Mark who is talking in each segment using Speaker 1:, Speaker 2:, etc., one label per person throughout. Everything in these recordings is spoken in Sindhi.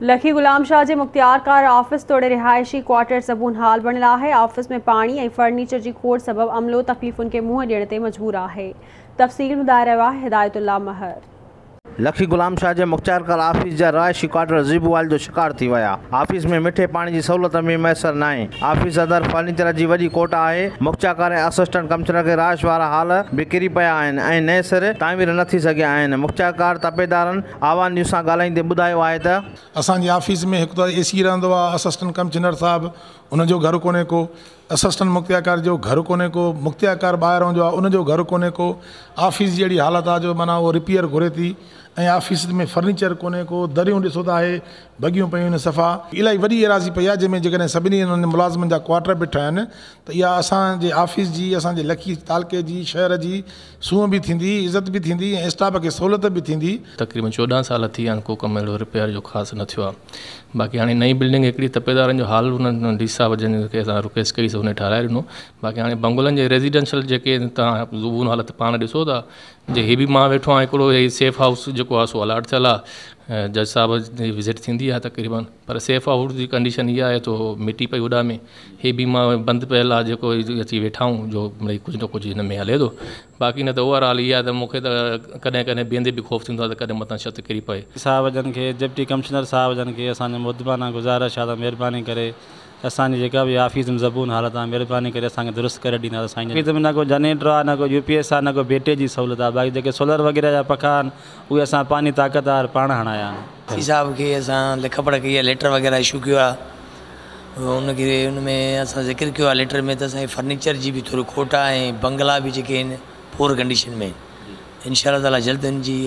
Speaker 1: لکي غلام شاهه جي مختيارڪار آفيس توڙي رهائشي ڪوارٽر زبون حال بڻيل آهي. آفيس ۾ پاڻي ۽ فرنيچر جي کوٽ سبب عملو تڪليفن کي منهن ڏيڻ تي مجبور آهي. تفصيل ٻڌائي رهيو آهي هدايت الله مهر.
Speaker 2: لکي غلام شاهه جي مختيارڪار آفيس جا رهائشي ڪوارٽر زبون حال جو شڪار ٿي ويا. آفيس ۾ مٺي پاڻي جي سهولت به ميسر ناهي. آفيس اندر فرنيچر جي وڏي کوٽ آهي. مختيارڪار ۽ اسسٽنٽ ڪمشنر کي رهائش وارا هال به ڪري پيا آهن ۽ نئين سر تعمير نه ٿي سگهيا آهن. مختيارڪار تپيدارن آواز نيوز سان ڳالهائيندي ٻڌايو آهي ته.
Speaker 3: اسان جي آفيس ۾ هڪ ته اي سي رهندو آهي، اسسٽنٽ ڪمشنر صاحب ان جو گهر ڪونهي ڪو، اسسٽنٽ مختيارڪار جو گهر ڪونهي ڪو، مختيارڪار ٻاهران جو آهي ان جو گهر ڪونهي ڪو، آفيس جي اهڙي حالت آهي جو معنيٰ اهو رپيئر گهري ٿي ۽ آفيس ۾ فرنيچر ڪونهي ڪو، دريون ڏسو ته آهي ڀڳيون پيون آهن صفا. الاهي وڏي ايراضي پئي آهي جنهن ۾ جيڪڏهن سڀني انهن ملازمن جا ڪوارٽر به ٺهن ته اها اسان جي آفيس جي، اسان جي لکي تعلقي جي، شهر جي سونهن به ٿيندي، عزت به ٿيندي ۽ اسٽاف کي سهولت به ٿيندي.
Speaker 4: تقريبن 14 سال ٿي ويا آهن، ڪو ڪم اهڙو رپيئر جو خاص نه ٿيو آهي. باقي هاڻي نئين بلڊنگ هڪڙي تپيدارن جو هال انهن ڊي صاحب جن کي اسان رڪويسٽ ڪئي سو انهن ٺهرائي ڏنو. باقي هاڻي بنگلن جي ريزيڊنشل جيڪي توهان زبون حالت پاڻ ڏسو ٿا، جي هي به مان ويٺو آهيان، هڪڙو هي سيف هائوس جيڪو آهي سو الاٽ ٿيل آهي، جج صاحب جي وزٽ ٿيندي آهي تقريبن، پر سيف هائوس جي ڪنڊيشن اها آهي ته مٽي پئي اڏامي، هي به مان بند پيل آهي جيڪو اچي ويٺا آهيون جو مڙئي ڪجهه نه ڪجهه هن ۾ هلي ٿو. باقي نه ته اوور آل اها ته مون کي ته ڪڏهن ڪڏهن بيهندي به خوف ٿيندو آهي ته ڪڏهن متان ڇت ڪري پئي.
Speaker 5: صاحب جن کي، ڊپٽي ڪمشنر صاحب جن کي اسان جو مؤدبانه گذارش آهي ته مهرباني ڪري اسان جي جيڪا به آفيس ۾ زبون حالت آهي مهرباني ڪري اسان کي درست ڪري ڏيندا ته سائين. آفيس ۾ نه ڪو جنريٽر آهي نه ڪو يو پي ايس آهي نه ڪو بيٽري جي سهولت آهي، باقي جيڪي سولر وغيره جا پکا آهن اهي اسان پنهنجي طاقت آهر پاڻ هڻايا آهن.
Speaker 6: سي صاحب کي اسان لک پڙهه ڪئي آهي، ليٽر وغيره اشو ڪيو آهي، ان کي ان ۾ اسان ذڪر ڪيو آهي ليٽر ۾ ته اسان کي فرنيچر جي به ٿوري کوٽ آهي ۽ بنگلا به جيڪي آهن پور ڪنڊيشن ۾ آهن. انشاء الله تعالٰي جلد ان جي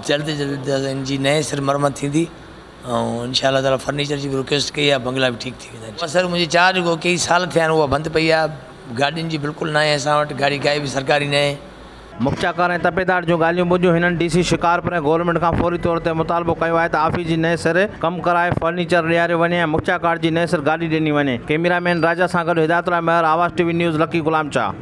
Speaker 6: جلد جلد ان جي نئين سر مرمت ٿيندي ۽ انشاء الله تعالٰي فرنيچر جي به رڪويسٽ ڪئي آهي، بنگلا به ٺيڪ ٿي ويندا. سر منهنجي چارج ڪو ڪيئي سال ٿيا آهن اها بند پئي آهي، گاڏين جي بلڪل ناهي اسان وٽ گاڏي ڪائي به سرڪاري ناهي.
Speaker 2: مختيارڪار ۽ تپيدار جون ڳالهيون ٻڌيون. هنن ڊي سي شڪارپور ۽ گورنمينٽ کان فوري طور تي مطالبو ڪيو آهي ته آفيس جي نئين سر ڪم ڪرائي فرنيچر ڏياريو وڃي ۽ مختيارڪار جي نئين سر گاڏي ڏني وڃي. ڪئميرا مين راجا سان گڏ هدايت الله مهر، آواز ٽي وي نيوز، لکي غلام شاهه.